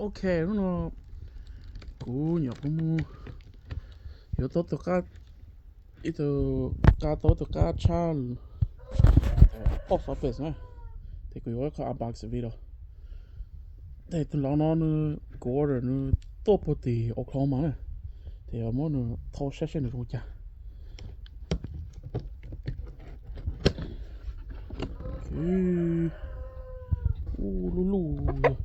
Ok, hnub no kuv nyuam qhuav mus yuav tau tus qab, ib tug qab, tau tus qab tshab ob xov pes na, ces kuv yuav qhov unbox video. Ces tus lau no nws, kuv order nws tuaj puag tim Oklahoma na, ces muab nws thau saib saib nws zoo cas. Ub, lub lub.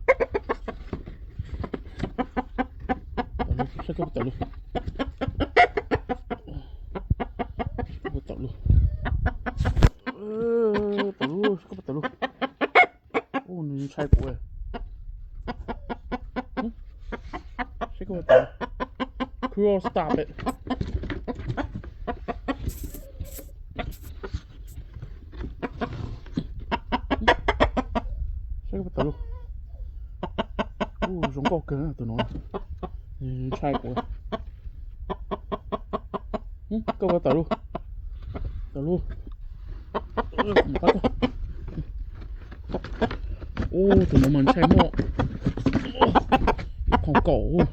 Saib koj puas tawm lug. Koj puas tawm lug. Tawm lug, koj puas tawm lug. Ub, nws ntshai kuv. Saib koj puas tawm. Kuro, stop it. Saib koj puas tawm lug. Ub, zoo nkauj kawg tus no. Nws ntshai kuv. Koj puas tawm lug. Tawm lug. Ub, tus no mas ntshai muaj ib qho kaum.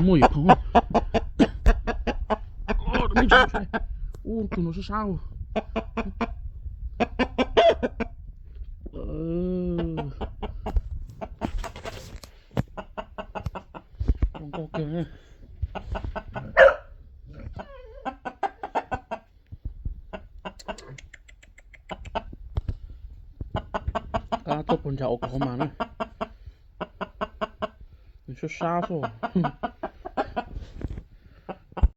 Muaj ib qho. Ub, tus no sab sab. Zoo nkauj kawg. Qab tuaj puag nram Oklahoma na. Nws sab sab xwb.